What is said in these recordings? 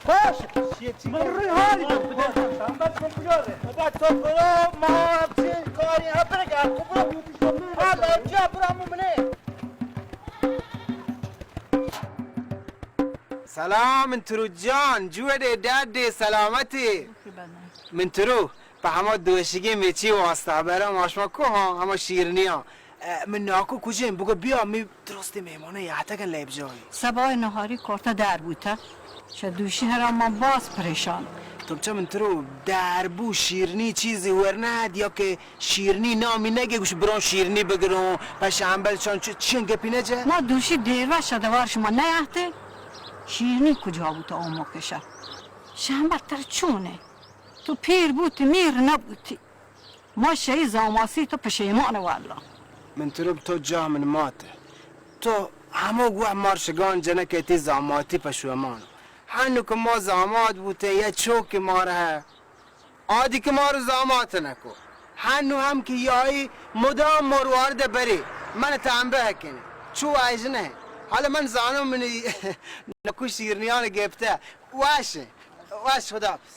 باش. من روی حالی تو. بابا تو برو، ما چه کاری ابرگا، تو برو. حالا جا برو منه. سلام من ترو جان، جوڑے ڈاڈے سلامتی. من ترو پہ ہما دوشگی میچی واسطہ برا ماشما کو ہاں ہما شیرنیاں. اے، من ناکو کجیں بگو بیا می درست مہمانہ یاتگن لیب جای. سبای نہاری کارتا در بوتا. چہ دوشی ہرا من باز پریشان. تو چہ من ترو در بو شیرنی چیزی ورنہ یا کہ شیرنی نامی نگے گوش بران شیرنی بگروں، پہ شامبل چان چ-، چین گپی نجے؟ ما دوشی دیر وش دوار شما نیاہتے؟ شیرنی کجا بوتا او موقع شا؟ شامبل تر چونے؟ تو پیر بوتی، میر نبوتی. ما شئی زاماسی تو پشیمان واللہ. من ترو تو جاہ من مات. تو ہمو گوہ مارشگان جنکے تی زاماتی پشومان. ہنو کہ ما زامات بوتے یا چوک مارہ. آدی کہ مارو زامات نکو. ہنو ہم کہ یائی مدام مروارد بری. من تنبہ کنے. چو ایج نہ. حالا من زانو منی نکو شیرنیان گپتہ. واش. واش خدا حافظ.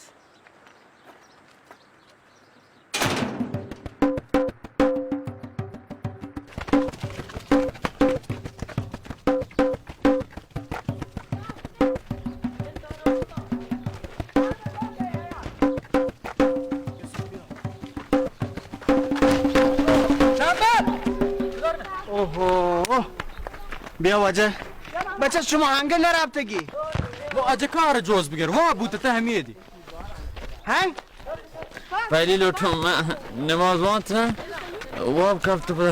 اوہو. بیا واجہ. بچہ شما ہنگہ نرابتگی؟ وہ اجہ کار جوز بگر. وہ بوتہ تہ ہمیدی. ہاں؟ پہلی لوٹوں من نماز وانت نہ. واب کپت پہ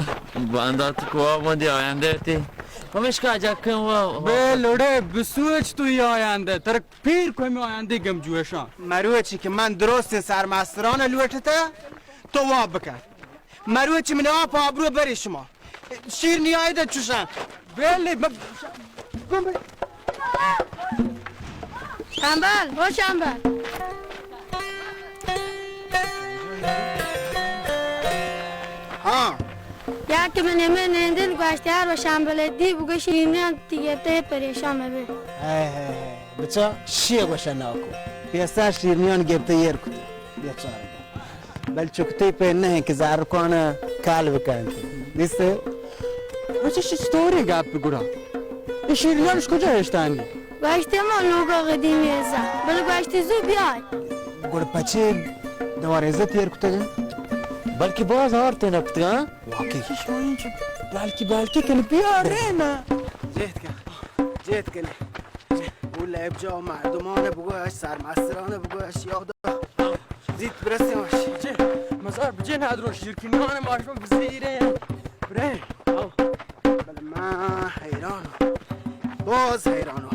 باندات کو واب مندی آینده تی. پمیشکا جکن و بے لوڑے بسوچ تو یا آینده. تر پیر کو ہمیں آینده گم جوشاں. مروچی کہ من درستیں سرمستران لوٹتا تو واب بکن. مروچی من آپ آبرو بری شما. شیرنی آیدہ چوشاں. بلی، م-، گم بی. شامبل، او شامبل. ہاں. یا کہ من ہمے نندن گوشت یار و شامبل دی بگو شیرنی تی گپتہ پریشان مبے. ہے، ہے، ہے. بچا، شی گوشہ ناکو. پیسہ شیرنیان گپتہ ایر کتہ. بیچارہ. بل چکتی پہ نہ کہ زہرکان کال بکنت. دیستے؟ اچھا، چی چطوری گپ گڑا؟ اے شیرنیانش کجا اشتانی؟ گوشتی ما لوگا قدیمی ازا. بل گوشتی زو بیای. گڑ پچے دوار عزت ایر کتگ؟ بلکہ باز آرتے نہ کتگ، ہاں؟ واقعی. بلکہ، بلکہ کن بیار نا. جہد کن. جہد کن. او لیب جا مردمان بگوش، سرمستران بگوش، یاد زیت برسیم اش. بجے، مزار بجے ندرو شیرکنان ماشما بزیرے. برے. بلے من حیران. باز حیران.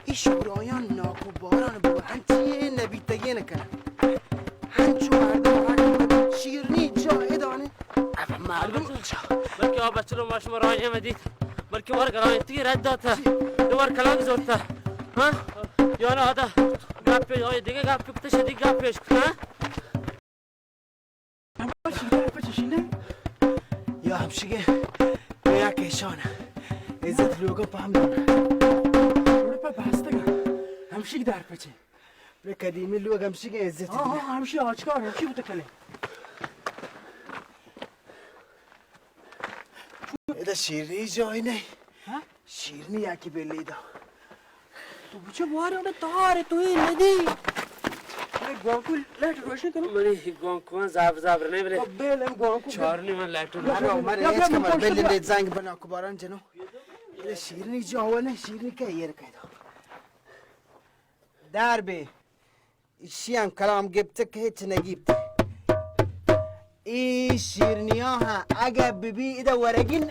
ای شورایان ناکو باران بگو، ہنچی نبیتگی نکنن. ہنچو مردم ہر شیرنی جا ادانے. اب مردم بلکہ آ بچلو ما شما راہ نمیدیت، بلکہ ور گرائیں تئی رد داتا، دوار کلام زورتا. ہاں؟ یا نہ آدا گپ، آئی دیگہ گپ کتا، شدی گپ پیش کتا، ہاں؟ یا ہمشگے یا کیشان عزت لوگا پام دانا. اوڑے پا بستگا ہمشگ دار پچے. بلے قدیمی لوگ ہمشی کہ عزت. ہاں، ہاں، ہمشی آجکار ہمشی بوتہ کنے. ادا شیرنی جای نہیں. ہاں؟ شیرنی یا کی بلی دا. تو بچہ بوارے اوڑا تار تو ای ندی. ارے گوانکو لائٹ روشن کرو. منی گوانکو زاب زاب نہیں بلے. اب بیل ہم گوانکو. چار نہیں من لائٹ روشن. مارے ہچ کمر بلی دے زنگ بنا کو باران جنو. ادا شیرنی جای نہیں، شیرنی کہ ایر کہ دا. دار بے. ایشی ہم کلام گپت کہ ہچ نگیپت. ای شیرنیاں ہاں اگہ ببی ادا ورگین.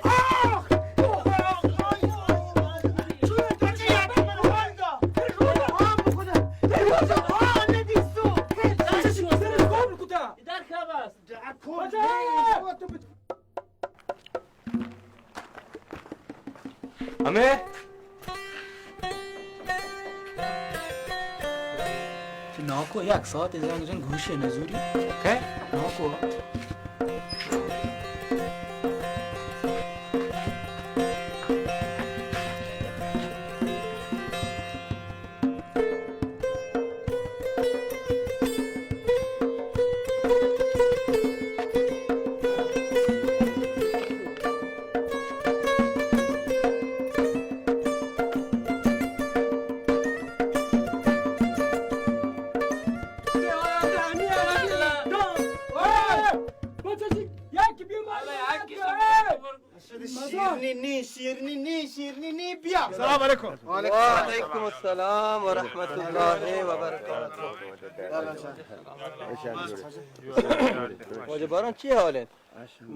ہمے؟ چہ ناکو یک ساعت زنگ جن گوشے نزوری. کئے؟ ناکو. بیا. سلام علیکم. وعلیکم السلام و رحمت اللہ و برکاتہ. واجہ باران، چی حال انت؟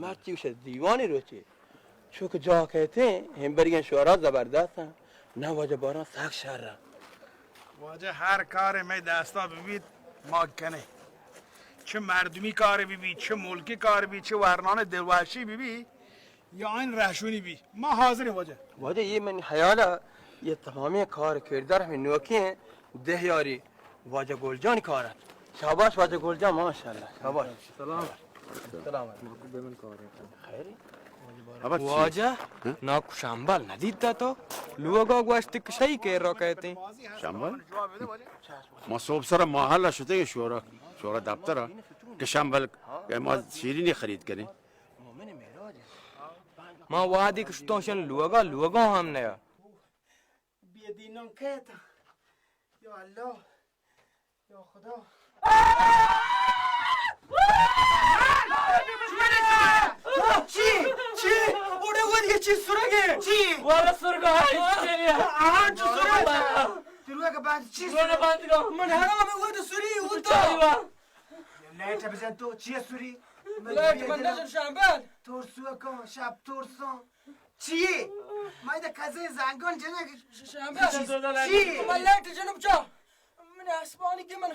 مرچی وش دیوانی روچے. چوک جا کہتے ہیں، ہمبریاں شعرا زبردست ہیں. نہ واجہ باران، سک شر ہیں. واجہ ہر کار میں دستا ببیت، ما کنے. چه مردمی کار ببی، چه ملکی کار ببی، چه ورنان دلوشی ببی، یا این رهشونی بی، ما حاضریں واجہ. واجہ، یہ من خیال ہے، یہ تمامی کار کردار ہمیں نوکیں دہ یاری واجہ گل جان کار ہے. شاباش واجہ گل جان، ماشاءاللہ، شاباش. سلام. سلام. خیر؟ واجہ، ناکو شمبل ندیتا تو؟ لوگا گوشت کہ شئی کہ را کہتے. شمبل؟ ما صبح سر محل شتے شورا، شورا دفتر کہ شمبل کہ ما شیرینی خرید کنیں. ما وہدی کہ شتوں شن لوگا، لوگا ہم نیا. بے دینان کیت. یا اللہ، یا خدا. چی؟ چی؟ اوڑے ودی چی سرگے؟ چی؟ والا سرگا ہے. آہاں، چی سرگے؟ تروے کے بعد چی سرگے؟ من حرام ود سری ود. لائٹ بزن تو، چی سری؟ لائٹ من نظر شامبل. ترسو کن، شب ترسان. چیے؟ ما ادا کزے زنگان جنگ. ش-، شامبل. چی؟ من لائٹ جنب جا. من آسمانی کہ من.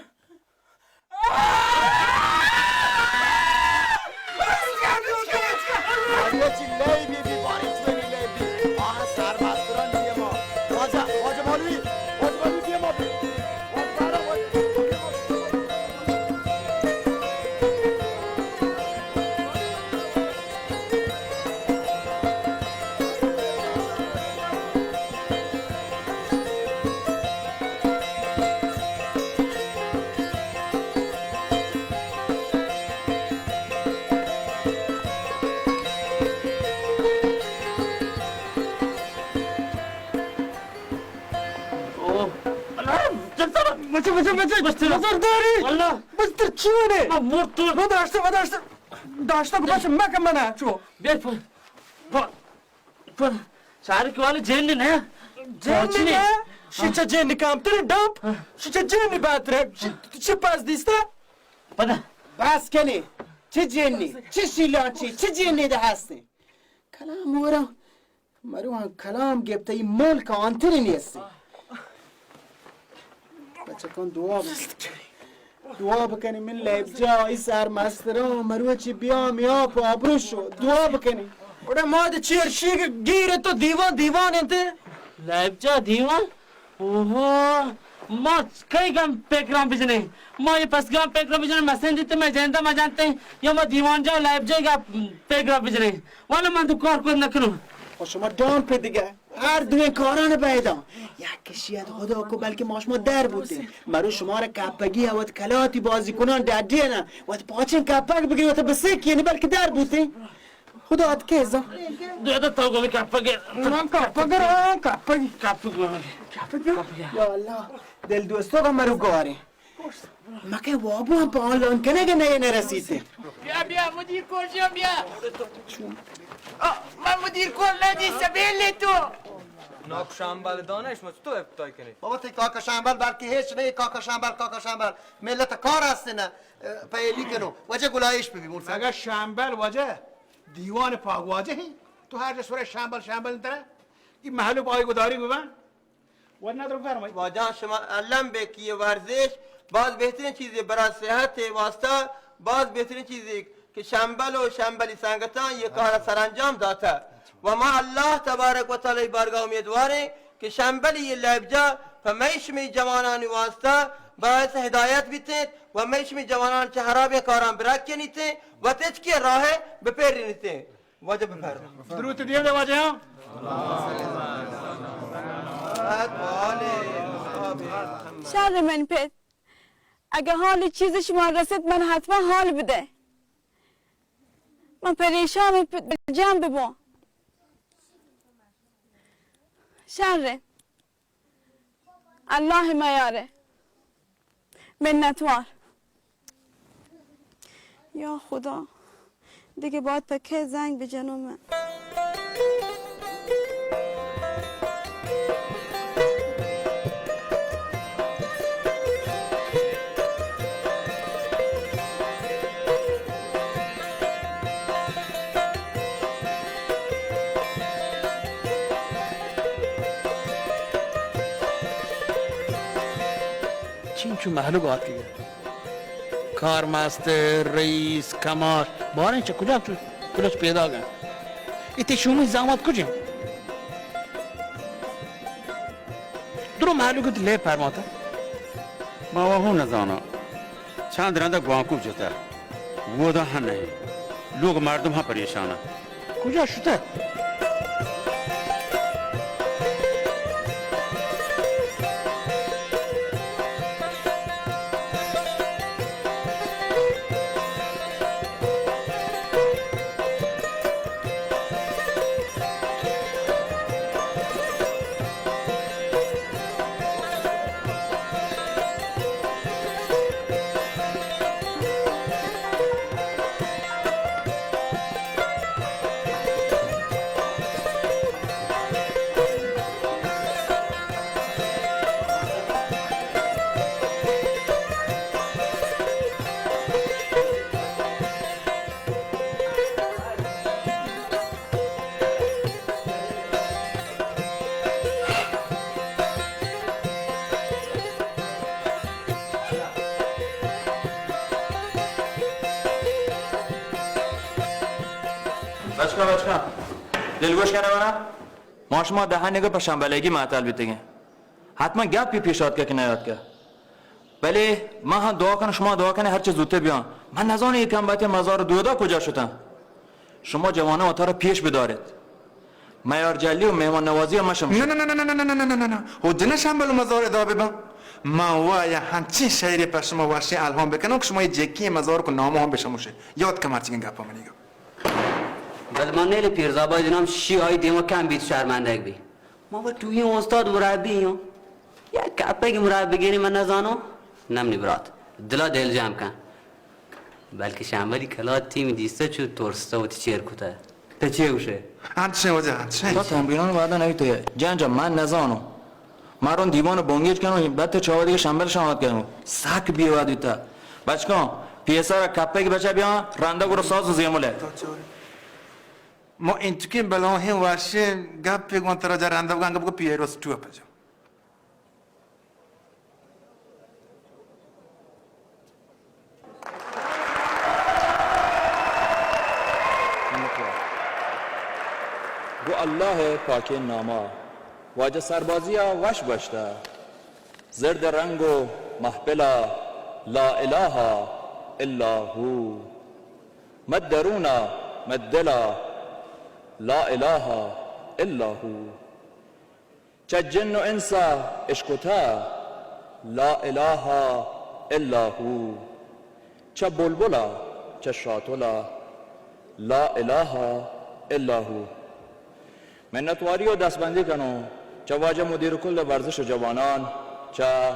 آیا چی لئی بی بی باری چوی لئی بی. آ سرمستران دیما. واجہ، واجہ مولوی، واجہ مولوی دیما بی. اوہ، اللہ، جلسہ بچے، بچے، بچے، بچے. نظر داری. اللہ. بس تر چیونے. ما مرتو. وداشت، وداشت. داشتہ کو بچ مکہ منا چو. بے پر، پر، پر. سارے کے والے جین نے. جین نے. شچا جین کام تر ڈمپ. شچا جین باتر. چی پاس دیستا؟ پتہ. بس کنے. چی جین نے؟ چی شیلان چی؟ چی جین نے ده هستن؟ کلام مورا. مروان کلام گپتہ، ای ملک آنتری نیست. بچکان دعا بکنی. دعا بکنی من لیب جا، ای سر مستران، مروچی بیا می آپ آبرو شو. دعا بکنی. اوڑا ما دے چیر شیگ گیر تو دیوان دیوان انت. لیب جا دیوان؟ اوہو، ما کئی گام پیگرام بجنیں؟ ما یہ پس گام پیگرام بجنیں، مسند دیتے میں جنتا ما جانتے ہیں، یا ما دیوان جا لیب جا گا پیگرام بجنیں. والا من تو کار کن نکنو. و شما ڈان پہ دگہ ہر دوئیں کاران بیدان. یک کشید خدا کو بلکہ ما شما در بوتیں. مرو شما را کپگی وت کلاتی بازی کنان ڈڈی نا. وت پاچن کپگ بگی وت بسکی یعنی بلکہ در بوتیں. خدا ات کیزا. دو تا تو گمی کپگ. من کپگ را کپگ. کپگ. کپگ. یا اللہ. دل دوستو کا مرو گارے. مکہ وابو ہم پہ آنلاین کنگ نئے نہ رسیتے. بیا، بیا، مدیر کور جان، بیا. آ، من مدیر کور نہ دی سبیل تو. ناکو شامبل دانش مت تو ابتای کنی. بابا، تی کاکا شامبل بلکہ ہیچ نہیں، کاکا شامبل، کاکا شامبل. ملت کار ہستے نا، پہلی کنو. وجہ گلائش پہ بھی مورسا. اگر شامبل وجہ دیوان پاک واجہ ہیں، تو ہر جس ورے شامبل، شامبل انترا. یہ محلو پائی گداری ببن. واجہ شما الم بے کہ یہ ورزش باز بہترین چیزے، برای صحت واسطہ باز بہترین چیزے کہ شمبل و شمبلی سنگتاں یہ کار سرانجام داتا. و ما اللہ تبارک و تعالی بارگاہ امیدواریں کہ شمبلی یہ لیب جا پہ مئے شمے جوانانی واسطہ باعث ہدایت بیتیں و مئے شمے جوانان چہ حرابیں کاراں برکنیتیں و تچکی راہ بپیرینیتیں. واجہ بفرما. دروت دیم دے واجہ ہاں. شر من پت، اگه حال چیز شما رسید من حتما حال بده. من پریشان، جمع ببو. شر. اللہ میارے. منتوار. یا خدا، دیگه باید پہ کئے زنگ بجنوں من؟ چینچو مہلوک آتکگ؟ کارمستر، رئیس، کماش، باریں چہ کجا چو، کجا چہ پیداگ انت؟ اے تئی شومیں زامات کجا انت؟ درو مہلوک وتی لیب پرماتہ۔ ما وا ہوں نزاناں۔ چند رندا گوانکو جتہ۔ ودا ہم نہ انت۔ لوگ مردم ہم پریشان انت۔ کجا شتہ؟ بچکاں، بچکاں، دلگوش کنئے منا۔ ما شما دہانیگ پہ شمبلگی معطل بیتگیں۔ حتما گپے پیش آتکہ کہ نیاتکہ۔ بلے من ہم دعا کناں، شما دعا کنئے ہرچہ زوتر بیاں۔ من نزاناں اے کمبخت مزار دودا کجا شتاں۔ شما جواناں وتارا پیش بداریت۔ میار جلی و مہمان نوازی ہم مشمش۔ نہ، نہ، نہ۔ او جنہ شمبل مزار ادا بباں۔ من وا یا ہنچیں شعرے پہ شما وشیں الہام بکناں کہ شما اے جیکیں مزار کو نام ہم بشموشے۔ یات کن مرچیگیں گپا منیگا۔ بل من نیل پیرزابا جنام شی آئی دیما کم بیت شرمندگ بی۔ ما وت ٹوہیں استاد مربی ایں۔ یک کپے کہ مربی گیری من نزاناں۔ نمنی برات۔ دلا دل جم کن۔ بلکہ شمبلی کلات تیمی دیستہ چو ترستہ وتی چیر کتہ۔ تہ چے گوشے؟ انچیں واجہ، انچیں۔ تو تنبیران وعدہ نبیتے۔ جان جان، من نزانوں۔ مارون دیوان بنگیج کنوں، بت چاوہ دیگہ شمبل شامات کنوں۔ سک بے واد بیتا۔ بچکاں، پیسر کپے کہ بچا بیاں، رندا گرو ساز و زیمل ہے۔ ما انچکیں بلاہیں وشیں گپے گوں ترا جا رندا بگاں گپ کو پیروز ٹو پجا۔ گوں اللہ ءِ پاکیں نام ءَ۔ واجہ سربازی ءَ وش گوشتہ، زرد رنگ و محفل ءَ لا الہ الا ہو، مہ درون ءَ مہ دل ءَ لا الہ الا ہو۔ چہ جن و انس ءَ اشکتہ لا الہ الا ہو، چہ بلبل ءَ چہ شاتل ءَ لا الہ الا ہو۔ منتواری و دستبندی کنوں چہ واجہ مدیر کل ورزش و جوانان، چہ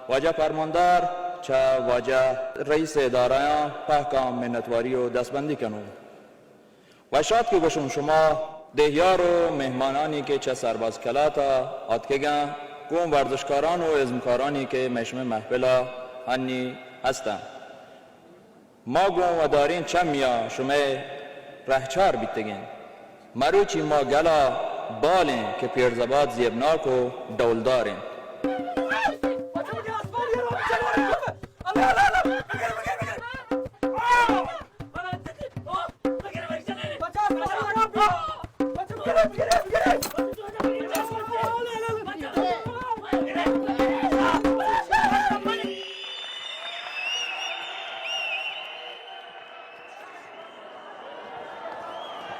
واجہ پرماندار، چہ واجہ رئیس ادارہاں پہکاں منتواری و دستبندی کنوں۔ وشاتکی گوشوں شما دیہیار و مہمانانی کہ چہ سرباز کلات ءَ آتکگاں، گوں ورزشکاران و ازمکارانی کہ مئے شمئے محفل ءَ ہنی ہستاں۔ ما گوں وداریں چمی ءَ شمئے رہچار بیتگیں۔ مروچی ما گل ءَ بال ایں کہ پیرزآباد زیبناک و ڈولدار انت۔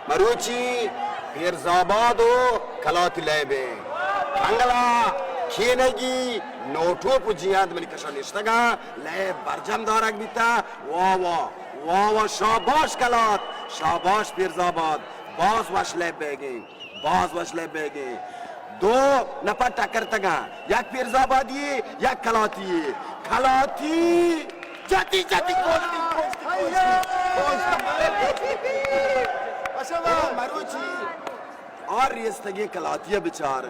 مروچی پیرزآباد و کلاتی لیب ایں۔ کنگلا کینگی نوٹوپ و جیانت منی کشا نشتگاں، لیب برجم دارگ بیتا۔ واہ واہ، واہ واہ، شاباش کلات، شاباش پیرزآباد، باز وش لیب بیگیں، باز وش لیب بیگیں۔ دو نپر ٹکرتگاں، یک پیرزآبادی، یک کلاتی۔ کلاتی جتی جتی کوشتی، کوشتی، کوشتی، کوشتی۔ مروچی آ ریستگیں کلاتی ءَ بچار۔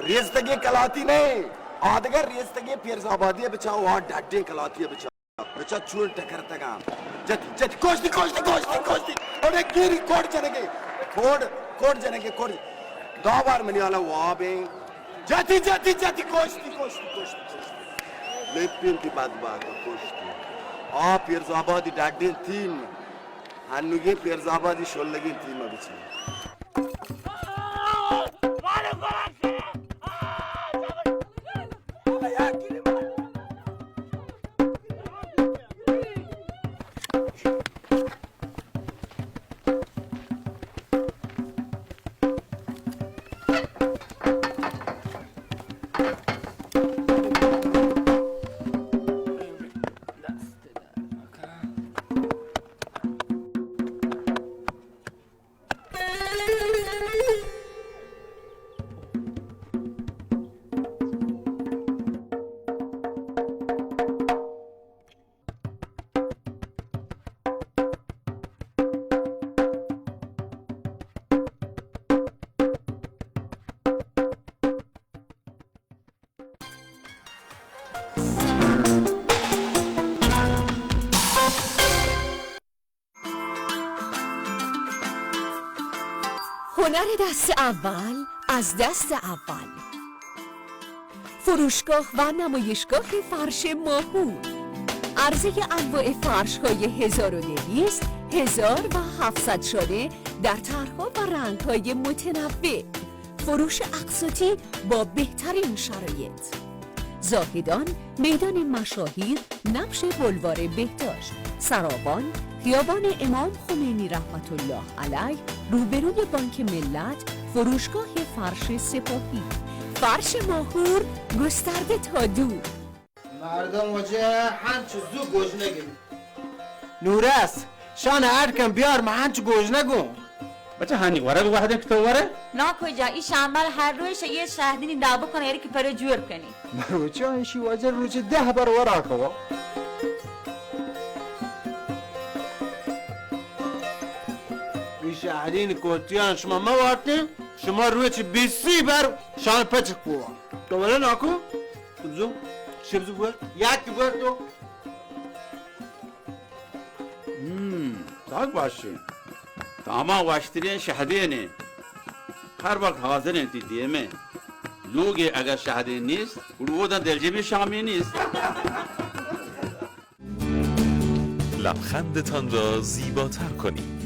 ریستگیں کلاتی نہ، آدگہ ریستگیں پیرزآبادی ءَ بچار، آ ڈڈیں کلاتی ءَ بچار۔ بچار چون ٹکرتگاں۔ جتی، جتی، کوشتی، کوشتی، کوشتی، کوشتی۔ اوڑے گیری کوڑ جنگے۔ کوڑ، کوڑ جنگے، کوڑ۔ دو بار منی حالا واب ایں۔ جتی، جتی، جتی، کوشتی، کوشتی، کوشتی، کوشتی۔ لپین تی بدبخت کشتی. آ پیرزآبادی ڈڈین تیم، ہنوگین پیرزآبادی شلگین تیم بچین. هنر دست اول از دست اول. فروشگاه و نمایشگاه فرش ماهور. عرضهٔ انواع فرش‌های هزار و دویست، هزار و هفتصد شانه در طرح‌ها و رنگ‌های متنوع. فروش اقساطی با بهترین شرایط. زاهدان، میدان مشاهیر، نبش بلوار بهداشت، سراوان، خیابان امام خمینی رحمت الله علیه، روبروی بانک ملت، فروشگاه فرش سپاهی. فرش ماهور، گسترده تا دور. مردم واجه هنچو زو گوجنگی. نورس، شان اڈ کن بیار، من هنچو گوجنگم. بچه هانی ورگ وحده که تو وره؟ ناکو جا، ای شمبل هر روز یه شهدینی دا بکنه، یعنی که پره جور کنی. مروچی ایشی واجه روچ ده بر ورا کوا. ای شهدین کوتیان شما موارتین، شما روچ بیسی بر شان پچ کوا. تو وره ناکو؟ تو بزو، چه بزو بور؟ یک بور تو. هم، تاک باشی. تاما واشترین شهدینه. هر وقت حاضرین تی دیمه. لوگی اگر شهدین نیست، گڑو دن دلجمی شامی نیست. لبخندتان را زیباتر کنید.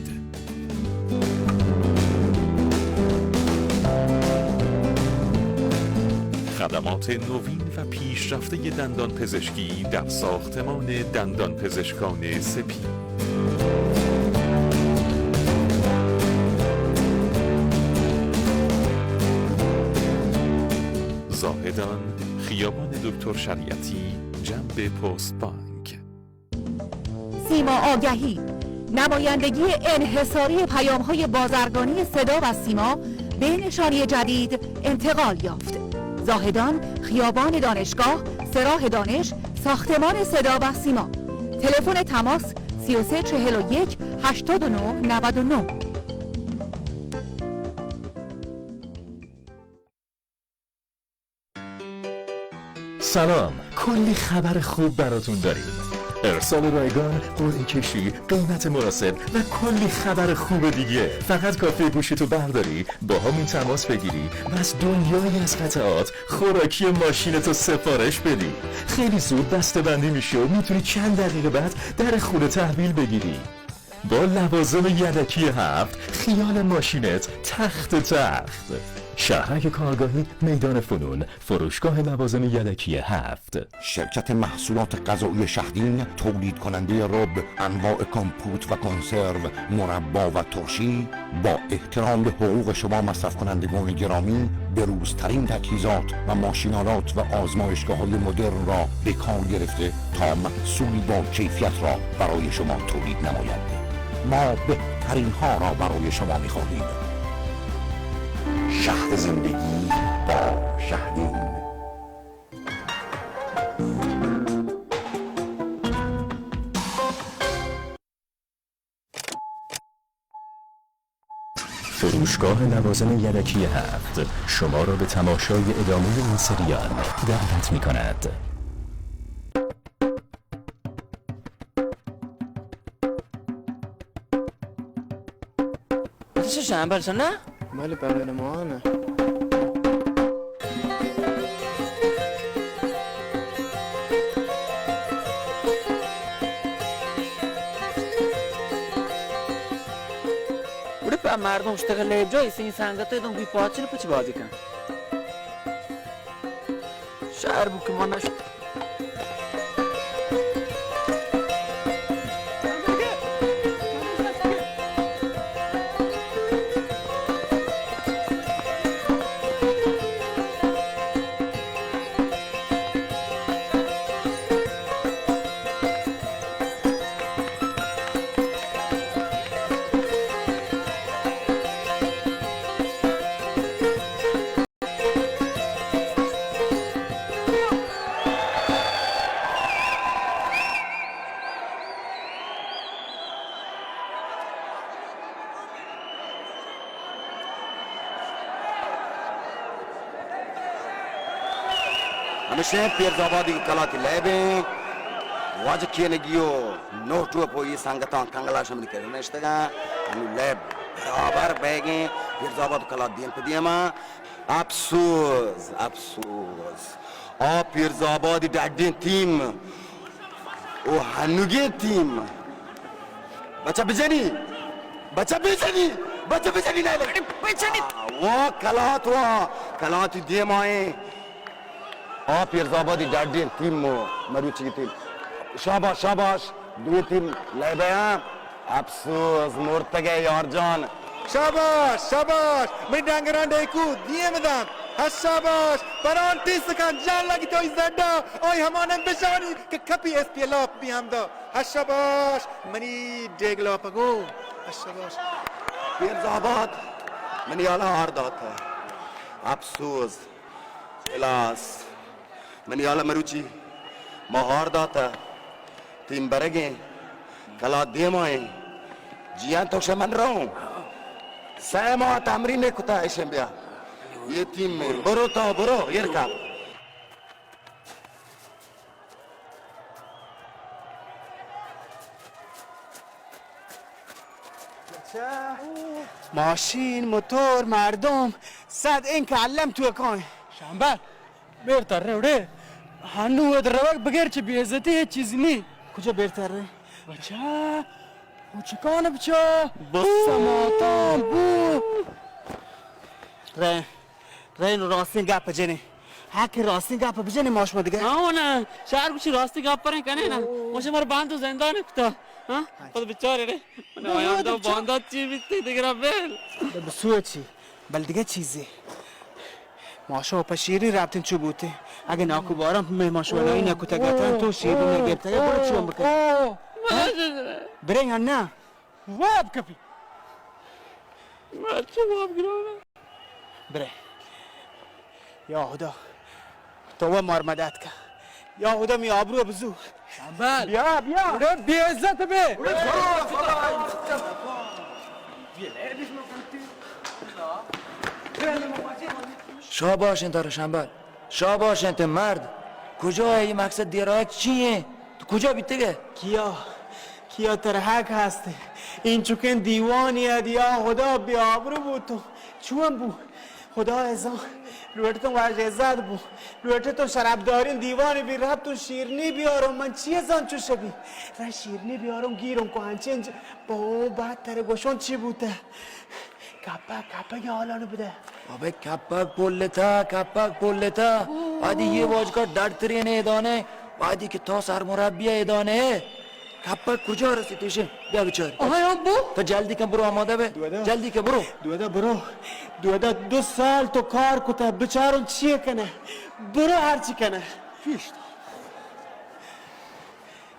خدمات نوین و پیشرفتهٔ دندان پزشکی در ساختمان دندان پزشکان سپید. زاهدان، خیابان دکتر شریعتی، جنب پست بانک. سیما آگهی، نمایندگی انحصاری پیام‌های بازرگانی صدا و سیما به نشانی جدید انتقال یافت. زاهدان، خیابان دانشگاه، سراح دانش، ساختمان صدا و سیما. تلفن تماس: سی و سه چهل و یک هشتاد و نه نود و نه. سلام، کلی خبر خوب براتون داریم. ارسال رایگان، قرعه کشی، قیمت مناسب و کلی خبر خوب دیگه. فقط کافیه گوشیتو برداری، با همون تماس بگیری، بس دنیایی از قطعات، خوراکی، ماشینتو سفارش بدی. خیلی زود بسته‌بندی می‌شه و می‌تونی چند دقیقه بعد در خونه تحویل بگیری. با لوازم یدکی هفت، خیال ماشینت تخت تخت. شهرک کارگاهی، میدان فنون، فروشگاه لوازم یدکی هفت. شرکت محصولات غذایی شهدین، تولید کنندهٔ رب، انواع کمپوت و کنسرو، مربا و ترشی، با احترام به حقوق شما مصرف کنندگان گرامی، بروزترین تجهیزات و ماشین‌آلات و آزمایشگاه‌های مدرن را به کار گرفته تا محصولی با کیفیت را برای شما تولید نماید. ما بهترین ها را برای شما می‌خواهیم. شهد زندگی با شهدین. فروشگاه لوازم یدکی هفت شما را به تماشای ادامهٔ این سریال دعوت می‌کند. چه شنبه نه؟ بله، برای ما نه. مردم اشتگ لیب جا، ایسے سنگت ء دم گوی پاچن پچ بازی کن. شہر بو کہ من نش- ہمیشہ پیرز آبادی کلاتی لیبیں واجہ کینگیو نوٹو پوئی سنگتاں کنگلا شمنی کرنے اشتگاں. انو لیب برابر بیگیں، پیرز آباد کلات دیم پہ دیما. افسوس، افسوس. آ پیرز آبادی ڈڈیں تیم او ہنوگیں تیم. بچہ بجنی، بچہ بجنی، بچہ بجنی، نہ لگے. بجنی. وا کلات، وا کلاتی دیمائیں. آ پیرز آبادی ڈڈیں تیم و مروچی تیم. شاباش، شاباش. دوی تیم لیبیاں. افسوس، مرتگے یار جان. شاباش، شاباش. من ڈنگران ڈیکو دیم دان. ہر شاباش. پرانٹی سکان جان لگی تو زڈا. آئی ہمانن بشانی کہ کپی ایس پی ایل آپ بھی ہم دا. ہر شاباش. منی ڈیگلا پگو. ہر شاباش. پیرز آباد منی حالا ہار داتا. افسوس. الاس. منی حالا مروچی ما ہار داتا. تیم برگیں، کلا دیمائیں. جیان تو شہ من رہوں. سہ ماہ تمرین کتا ایشن بیا. یہ تیم میں برو تو برو، ایر کا. ماشین، موتور، مردم، صد انک علم تو کائیں. شامبل، بیر تر رے وڑے. ہنو اد روگ بغیر چہ بے عزتی ہچ چیز نی. کجا بیر تر رے؟ بچا، او چکان بچا. بو. سماتان بو. رے، رے نو راستیں گپ جنے. ہاں کہ راستیں گپ بجنے ما شما دگہ. ہاں نا، شہر گوشی راستیں گپ پریں کنے نا. او. ما شما رو باندو زندان کتا. ہاں؟ پس بچارے رے. نہ، آیان دو بچا. باندات چی بیتے دگرا بیل. بسوچی. بل دگہ چیزے. ما شما پہ شیرنی رابطین چو بوتے؟ اگہ ناکو باران مہمان شما نائی نکتگ اتن، تو شیرنی نگرتگ، برو چون بکن. برے یا نہ؟ واب کپی. برے. یا خدا. تو وہ مار مدد کا. یا خدا، می آبرو بزو. شمبل. بیا، بیا. اڑے بے عزت بے. شاباش انت ترا شمبل. شاباش انت مرد. کجا ہے یہ مقصد دیرا چی ہیں؟ تو کجا بیتگے؟ کیا؟ کیا ترا حق ہست؟ این چکن دیوانی ہے، یا خدا، بے آبرو بو تو. چون بو؟ خدا ء زان، لوٹتوں واجہ عزت بو، لوٹتوں شرابداریں دیوانے بی، رپتوں شیرنی بیاروں، من چی زان چوش بی؟ را شیرنی بیاروں گیروں کو انچیں ج-، بو بات ترے گوشوں چی بوتہ؟ کپک، کپک حالانو بدہ. ابے کپک پولتا، کپک پولتا. آدی یہ واجکار ڈرترین ایدانے، آدی کہ تو سرمربی ایدانے. کپک کجا رسی تو ایشی؟ بیا بچار. آہا، یا بو. تو جلدی کن برو آمادہ بے. دودا. جلدی کن برو. دودا برو. دودا دو سال تو کار کتا، بچاروں چی کنہ. برو ہر چی کنہ. پیش.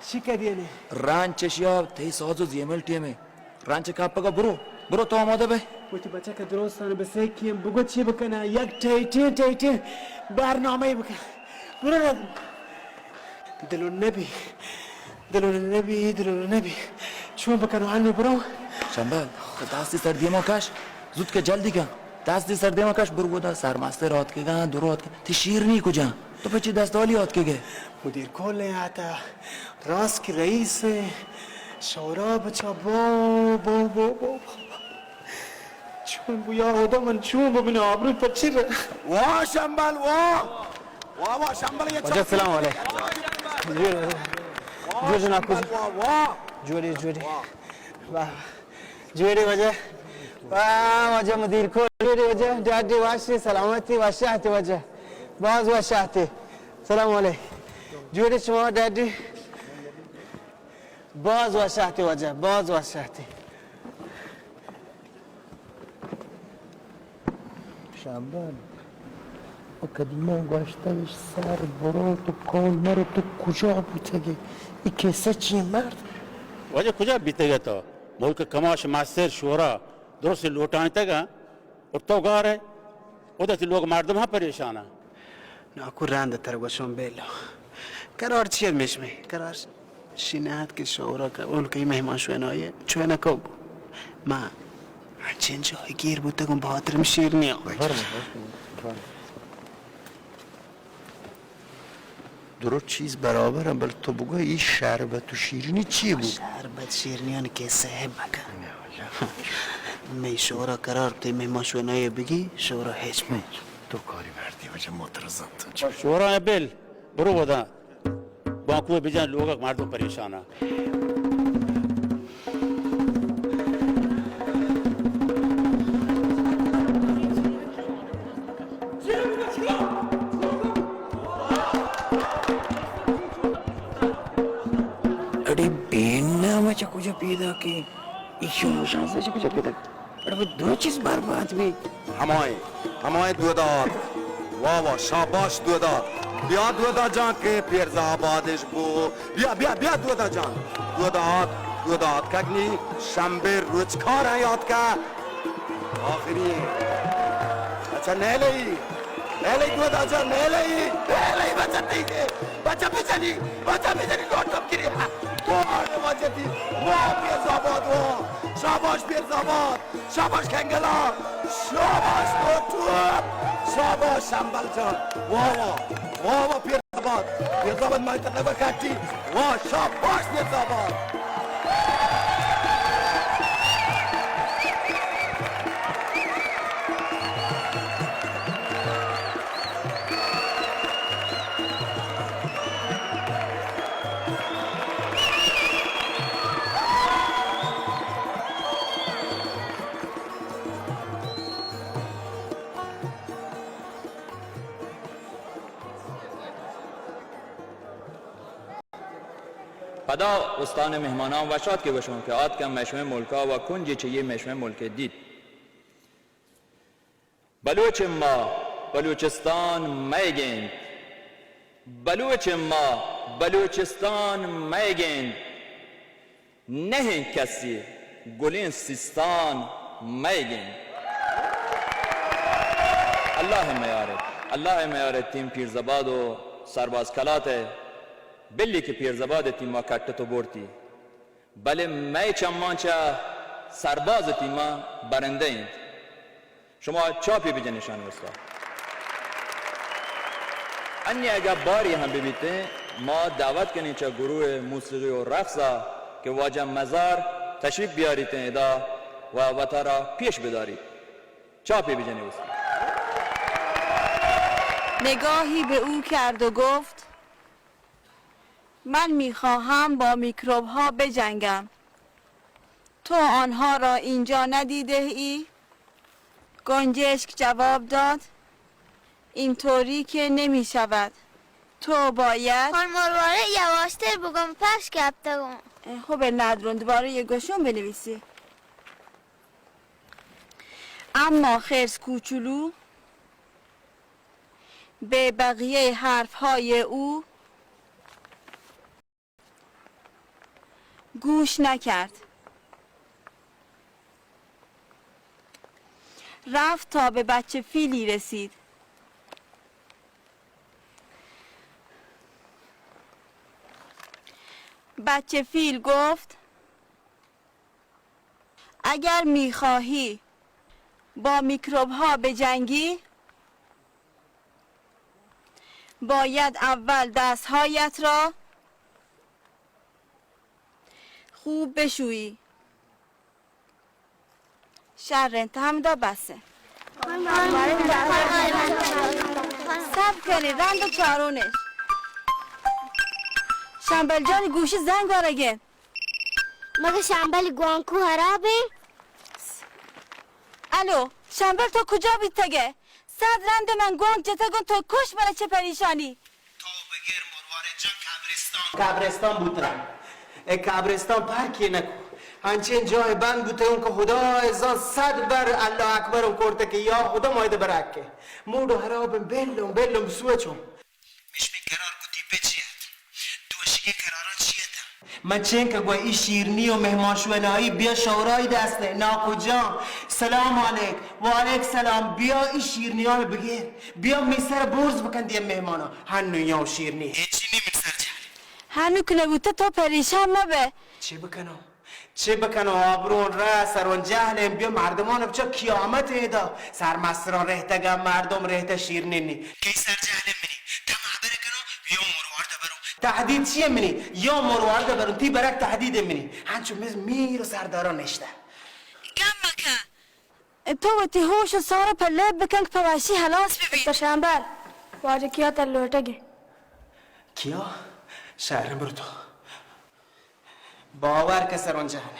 چی کدی نے؟ رانچ شیا تئی ساز و زیمل ٹیمے. رانچ کپگا برو. برو تو آمادہ بے. وتی بچک درستان بسیکیم بگو چی بکنہ. یک ٹیٹیں ٹیٹیں برنامہ بکن. برو نا. دلو نبی، دلو نبی، دلو نبی. چون بکنو؟ ہنو برو. شمبل، تو دستی سر دیما کش. زود کہ جلدی کن. دستی سر دیما کش، برو گودا سرمستے رات کے گا، درو آت کے. تی شیرنی کجا؟ تو پچی دست والی آت کے گے؟ مدیر کل آتا. راست کہ رئیس شورا بچا بو، بو، بو، بو. چون بو یا خدا، من چون بو، من آبرو پچی رہ. واہ شمبل، واہ. واہ، واہ، شمبل یہ واجہ، السلام علیکم. جوڑ، جوڑ جناب، واہ، واہ. جوڑی، جوڑی. واہ. واہ. جوڑی واجہ. واہ، واجہ مدیر کول، جوڑے واجہ، ڈاڈی واشی، سلامتی، وشاتی واجہ۔ باز وشاتی۔ سلام علیکم۔ جوڑے شما ڈاڈی؟ باز وشاتی واجہ، باز وشاتی۔ شمبل، او قدیما گوشتگش سر برو تو کول مرو، تو کجا بوتگے؟ ای کسہ چی مرد؟ واجہ کجا بیتگے تو؟ ملک کماش مستر شورا درست لوٹائینتگ انت اور تو گار ئے، اود ءَ تئی لوگ مردم ہم پریشان انت۔ ناکو رند تر گوشم بیلو۔ قرار چی انت مشمے؟ قرار شی نہ ات کہ شورا کہ اول کئی مہمان شوئے نہ آئیے، چوئے نہ کو۔ ما انچین جاہے گیر بوتگوں بہادرم شیرنی آں۔ درو چیز برابر انت، بلے تو بگو ای شربت و شیرینی چی بو؟ شربت شیرینیان کسہ مکن۔ مئی شورا قرار تئی مہمان شوئے نہ آئیے بگی، شورا ہچ مہ۔ تو کاری مردی واجہ موتر زنت۔ شورا بل، برو ودا۔ بانکو بجن، لوگک مردم پریشان انت۔ اڑے بین نام چہ کجا پیدا کی؟ ایشو نوشان سے چہ کجا پیدا؟ اڑے وہ دو چیز برباد بھی۔ ہمائیں، ہمائیں دوداد۔ واہ واہ، شاباش دوداد۔ بیا دودا جان کہ پیرزا آبادش بو۔ بیا، بیا، بیا دودا جان۔ دوداد، دوداد کگنی شمبے روچکار ہیں یاد کا۔ آخری۔ اچھا، نیلئی۔ نیلئی دودا جان، نیلئی۔ نیلئی بچتی کے۔ بچا بچنی، بچا بچنی لوٹم کری۔ واہ، بچتی۔ واہ، پیرزا آباد، واہ۔ شاباش پیرزا آباد۔ شاباش کنگلا، شاباش لوٹو، شاباش شمبل جان۔ واہ واہ، واہ واہ، پیرزا آباد، پیرزا آباد مائی تنگا کٹی۔ واہ، شاباش پیرزا آباد۔ پدا استان مہمانان وشات کہ گوشوں کہ آتکن مئے شمئے ملکا و کنجے چہ یہ مئے شمئے ملک دیت۔ بلوچ ما، بلوچستان مئیگ انت۔ بلوچ ما، بلوچستان مئیگ انت۔ نہ انت کسی گلیں سیستان مئیگ انت۔ اللہ میارت، اللہ میارت تیم پیرزباد و سرباز کلات ء، بلی کہ پیرزباد ء تیما کٹت و برتی، بلے مئے چمان چہ سرباز ء تیما برندہ انت۔ شما چاپی بجن اشان واستا۔ انی اگہ باری ہم ببیتیں، ما دعوت کنیں چہ گروہ موسیقی و رقص ء کہ واجہ مزار تشریف بیاریتیں ادا و وتارا پیش بداریت۔ چاپی بجن واستا۔ نگاهی به او کرد و گفت: من می‌خواهم با میکروب‌ها بجنگم. تو آنها را اینجا ندیده‌ای؟ گنجشک جواب داد: اینطوری که نمی‌شود. تو باید... خانم مروارید، یواشتر بگم، پشت کپتگم. خب، ندرون، دوباره یه گوشون بنویسی. اما خرس کوچولو به بقیهٔ حرف‌های او گوش نکرد. رفت تا به بچه فیلی رسید. بچه فیل گفت: اگر می‌خواهی با میکروب‌ها بجنگی، باید اول دست‌هایت را خوب بشویی. شر انت، همدا بسه. صبر کنی، رند و چارونش. شمبل جان، گوشی زنگ وارگین. مگه شمبل گوانکو خرابه؟ الو، شمبل تو کجا بیتگ ئے؟ صد رند من گوانک جتگ اوں تو کش من چہ پریشانی۔ تو بگر مروارے جان قبرستان۔ قبرستان بوتگ۔ اے قبرستان پرکے نکو۔ انچیں جاہے بند بوتگ اوں کہ خدا زان صد بر اللہ اکبر اوں کرتگ کہ یا خدا مایدہ برکے۔ موڈ حراب بلوں، بلوں بسوچوں۔ مش من قرار کتی پہ چی ات؟ تو اشی کہ قراران چی ات؟ من چین کہ گوئے ای شیرنی و مہمان شوئے نائی بیا شورای دست ناکو جان۔ سلام علیک۔ وعلیک سلام۔ بیا ای شیرنیان بگیر۔ بیا می سر برز بکن دیم مہمانا۔ ہنو یا شیرنی۔ ہچی نی من سر جہل۔ ہنو کہ نبوتہ تو پریشان مبے۔ چی بکنو؟ چے بکنوں؟ آبرون را سرون جہلیں، بیا مردمان بچا قیامت ادا۔ سرمستران رہتگا، مردم رہتہ شیرنی نی۔ کئی سر جہلیں منی؟ تم خبر کنو، یا مروارد برو۔ تہدید چیے منی؟ یا مروارد برو، تی برک تہدید منی۔ ہنچو مز میر و سرداران نشتہ۔ گم مکن۔ تو وتی ہوش و سارا پر لیب بکن کہ پہ وحشی ہلاس ببی۔ تو شمبل، واجہ کیا تر لوٹگے؟ کیا؟ شہر برو تو۔ باور کن سرون جہان،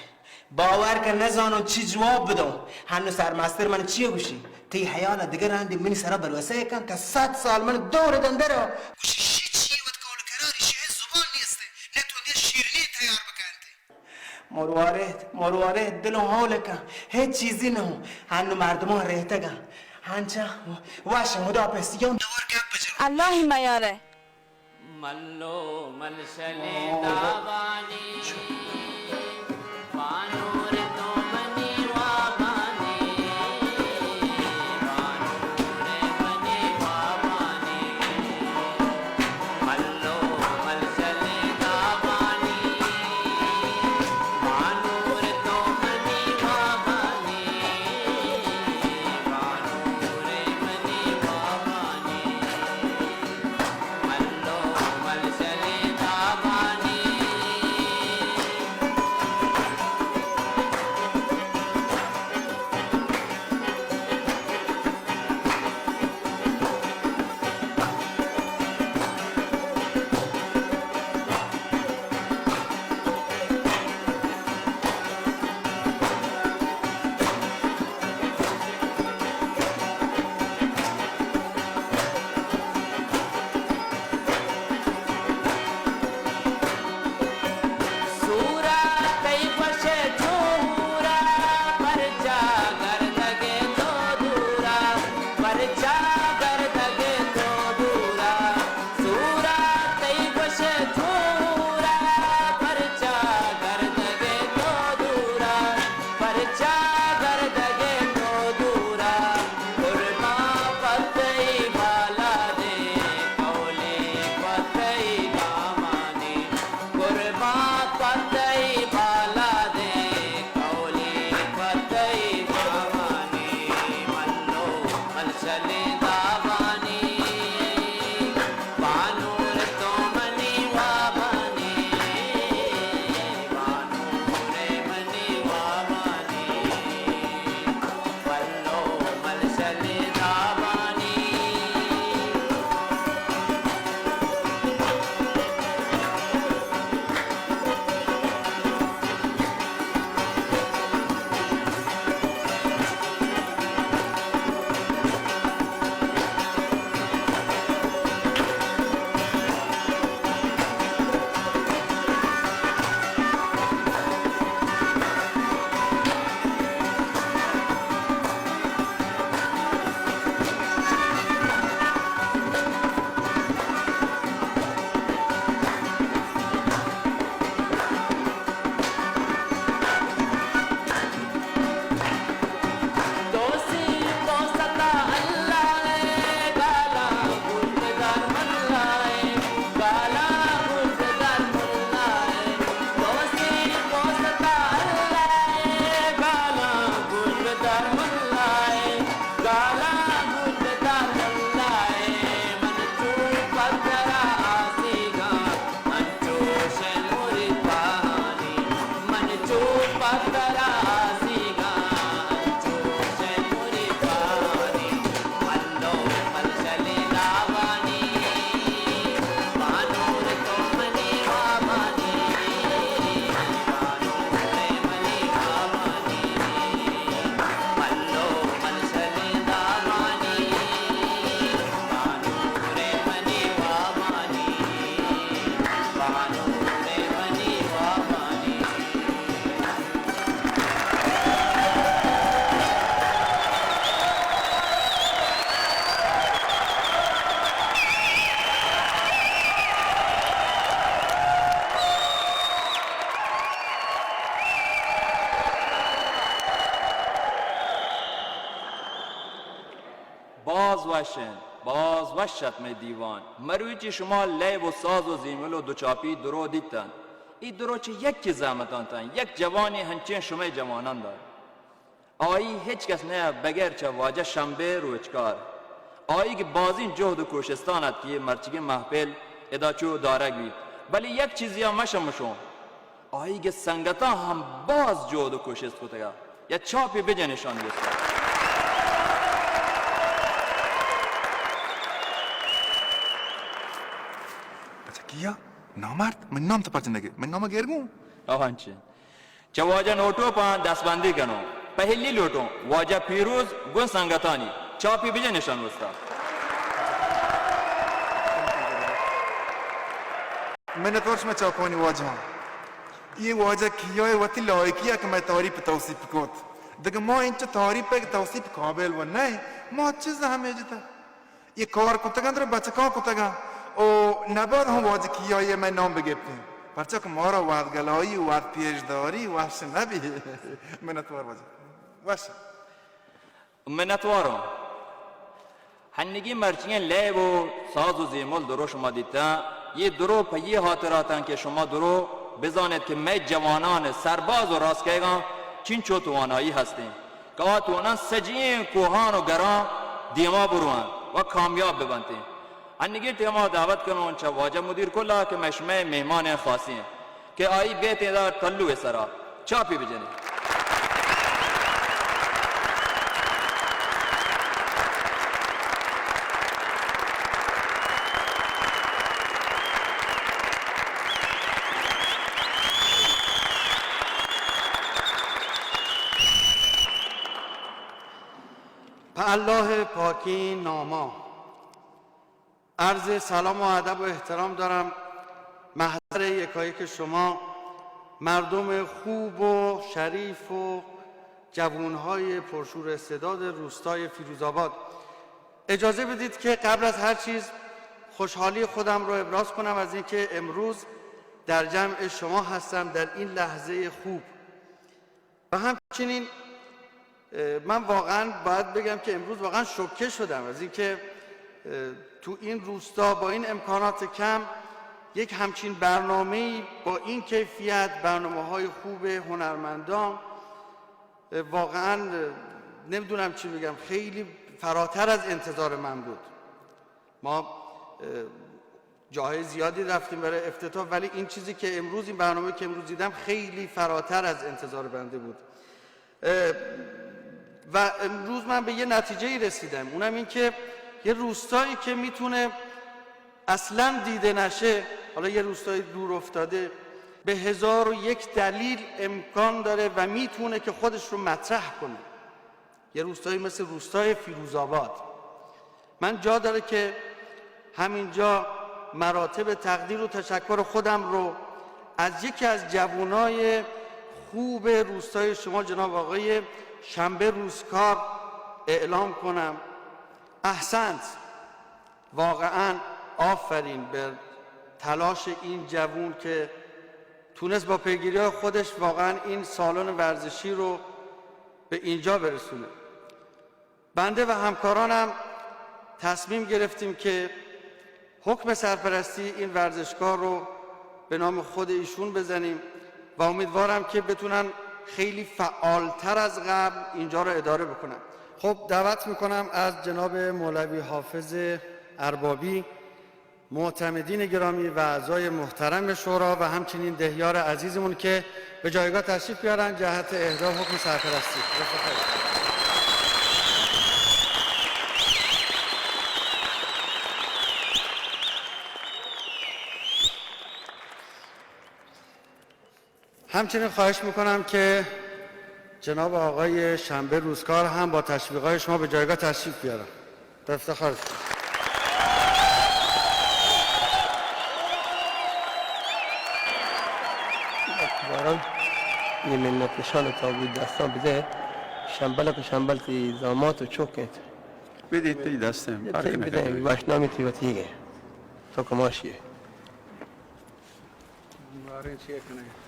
باور کن نزانوں چی جواب بدوں۔ ہنو سرمستر من چی گوشی؟ تی حیال دگہ رندی منی سرا بروسہ کن، تا صد سال من دور دندر۔ گوشی شی چی وت قول قراری شی زبان نیست، نہ تو دے شیرنی تیار بکنتے۔ مروارید، مروارید، دلوں ہول کن، ہیچ چیزی نہ ہوں۔ ہنو مردمان رہتگا۔ ہنچا وش خدا پس یوم دور گپ بجا۔ اللہ میارے۔ ملو ملشلیں دابانی، بانور تو منی وابانی، بانور منی وابانی۔ ملو ملشلیں دابانی، بانور تو منی وابانی، بانور منی وابانی۔ ملو ملشلیں دابانی، وش انت، باز وش ات مئے دیوان۔ مروچی شما لیب و ساز و زیمل و دوچاپی درو دیتن۔ ای درو چہ یکے زحمتان تن، یک جوانے ہنچیں شمئے جوانان دات۔ آئی ہچ کس نہ بغیر چہ واجہ شمبے روچکار۔ آئی کہ بازیں جہد و کوشستان ات کہ یہ مرچگیں محفل ادا چو دارگ بیت۔ بلے یک چیزے ء مشمشوں، آئی کہ سنگتاں ہم باز جہد و کوشست کتگا۔ یا چاپے بجن اشانی گستا۔ اچھا کیا؟ نامرد؟ من نام تو پرچہ نگے؟ من نام گیر گوں؟ آہان چے؟ چہ واجہ نوٹو پان دستبندی کنوں۔ پہلی لوٹوں واجہ پیروز گوں سنگتانی۔ چاپی بجن اشان وستا۔ منتوار شما چاپانی واجہ۔ یہ واجہ کیا وتی لائقی کہ میں تعریف توصیف کت۔ دگہ ما انچ تعریف توصیف قابل و نہیں۔ ما چیز ہمیں جتا۔ یہ کار کتگاں در بچکاں کتگاں۔ او نباید ہم واجہ کیائی مئے نام بگپتیں۔ پرچا کہ مارا وت گلائی، وت پیشداری، وت نبی۔ منتوار واجہ۔ وش۔ منتواروں۔ ہنگی مرچییں لیب و ساز و زیمل درو شما دیتا۔ یہ درو پہ یہ خاطر آتاں کہ شما درو بزانت کہ مئے جوانان سرباز و راست کئیگاں چنچو توانائی ہستیں۔ کہ آ توانن سجہیں کوہان و گراں دیما بروان و کامیاب ببنتیں۔ انگیں ٹیما دعوت کنوں چہ واجہ مدیر کلا کہ مئے شمئے مہمان خاصیں کہ آئی بیت ادا ٹلو سرا چاپی بجنیں۔ پہ اللہ ء پاکیں ناما عرض سلام و ادب و احترام دارم۔ محضر یکایک شما مردم خوب و شریف و جوانهای پرشور استعداد روستای فیروزآباد، اجازه بدید که قبل از هر چیز خوشحالی خودم رو ابراز کنم از اینکه امروز در جمع شما هستم در این لحظهٔ خوب. و همچنین، اه، من واقعاً باید بگم که امروز واقعاً شوکه شدم از اینکه، اه، تو این روستا با این امکانات کم یک همچین برنامه‌ای با این کیفیت، برنامه‌های خوب هنرمندان، اه، واقعاً، اه، نمی‌دونم چی بگم، خیلی فراتر از انتظار من بود. ما، اه، جاهای زیادی رفتیم برای افتتاح، ولی این چیزی که امروز، این برنامه که امروز دیدم، خیلی فراتر از انتظار بنده بود. اه، و امروز من به یه نتیجه‌ای رسیدم، اونم این که یه روستایی که می‌تونه اصلاً دیده نشه، حالا یه روستای دور افتاده، به هزار و یک دلیل امکان داره و می‌تونه که خودش رو مطرح کنه. یه روستایی مثل روستای فیروزآباد، من جا داره که همینجا مراتب تقدیر و تشکر خودم رو از یکی از جوانای خوب روستای شما، جناب آقای شنبه روزکار، اعلام کنم. احسنت. واقعاً آفرین به تلاش این جوون که تونست با پیگیری‌های خودش واقعاً این سالن ورزشی رو به اینجا برسونه. بنده و همکارانم تصمیم گرفتیم که حکم سرپرستی این ورزشگاه رو به نام خود ایشون بزنیم و امیدوارم که بتونن خیلی فعالتر از قبل اینجا رو اداره بکنن. خب، دعوت می‌کنم از جناب مولوی حافظ اربابی، معتمدین گرامی و اعضای محترم شورا و همچنین دهیار عزیزمون که به جایگاه تشریف بیارن جهت اهدا حکم سرپرستی. همچنین خواهش می‌کنم که جناب آقای شنبه روزکار هم با تشویق‌های شما به جایگاه تشریف بیارن. به افتخار شما. باران، یه منت نشان تا بود دستان بده. شنبل که شنبل تی زامات و چوک انت. بدید تی دستم. تی بده، وشنامی تی وتیگه. تو کماشیه. باریں چی کنئے؟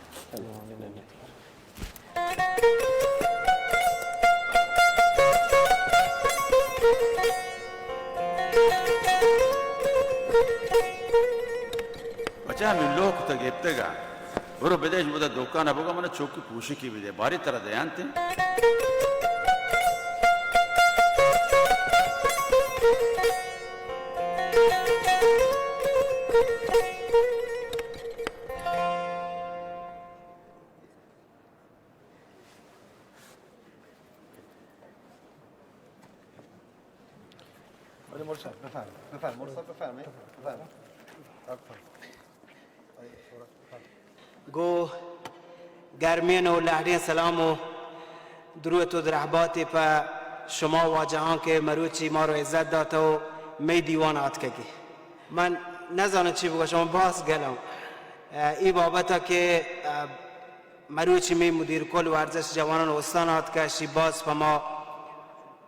ہمے لوک تو گپتگ ءَ۔ برو بدئے، اش بودا دکان ءَ بگو، من چوکی پوشکی بدے، باری ترا دیانت۔ بله، مرشد، بفرمایید، بفرمایید، مرشد، بفرمایید، بفرمایید. گوں گرمیں و لہڑیں سلام و دروت و درہباتے پہ شما واجہاں کہ مروچی مارو عزت داتہ و مئی دیوان آتکگی۔ من نزاناں چی بگوشاں، باز گلاں۔ اے بابتا کہ مروچی مئے مدیر کل ورزش جوانان استان آتکہ، اشی باز پہ ما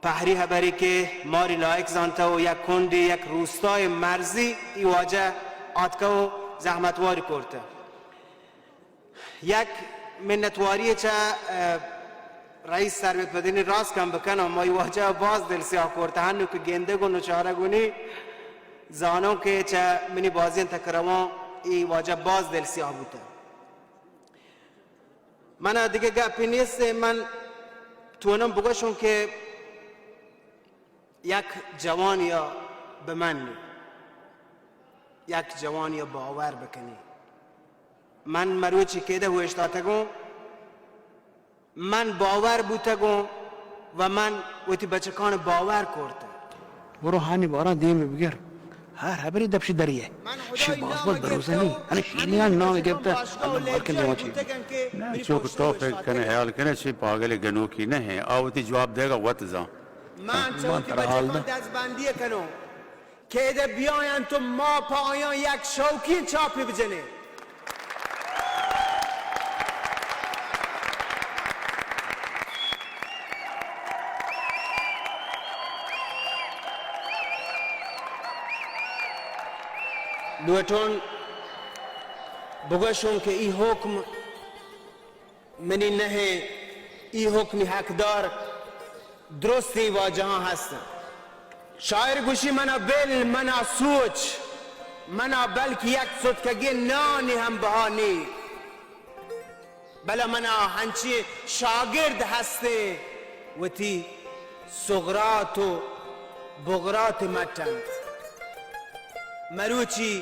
پہری ہبری کہ ماری لائق زانتہ و یک کنڈی، یک روستای مرزی ای واجہ آتکہ و زحمتواری کرتہ۔ یک منتواری چہ، اه، رئیس سروت مدنی راست کم بکناں، ما ای واجہ باز دل سیاہ کرتہ، ہنو کہ گندگ و نچارگ ونی زانوں کہ چہ منی بازیں تک روان ای واجہ باز دل سیاہ بوتہ۔ من ءَ دگہ گپے نیست، من تونم بگوشوں کہ یک جوانی ءَ بمنی، یک جوانی ءَ باور بکنی۔ من مروچی کیدہ اوشتاتگوں، من باور بوتگوں و من وتی بچکان باور کرتہ۔ برو ہانی باراں دیم بگر۔ ہر ہبری دپشی دریئے۔ شی باز باز بروزہ نی۔ ہنی شیرینان نام گپتہ، اللہ مارکن دیما چی۔ نہ، چوک تو فکر کنے، خیال کنے، چی پاگل گنوکی نہ ہے۔ آ وتی جواب دے گا وت زان۔ من چوکی بچکان دزبندی کنوں۔ کہ ادا بیاینت و ما پہ آیاں یک شوکیں چاپے بجنیں۔ لوٹون بگوشوں کہ ای حکم منی نہ انت، ای حکمی حقدار درستیں واجہاں ہست انت۔ شاعر گوشی، منا بل، منا سوچ، منا بلک یک ستکگیں نانی ہم بہا نی، بلے منا ہنچیں شاگرد ہستیں وتی سقراط و بقراط مٹ انت۔ مروچی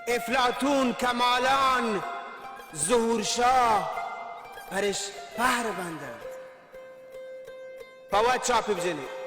افلاطون، کمالان، ظہور شاہ پرش پہر بند انت۔ پہ وت چاپ بجنی۔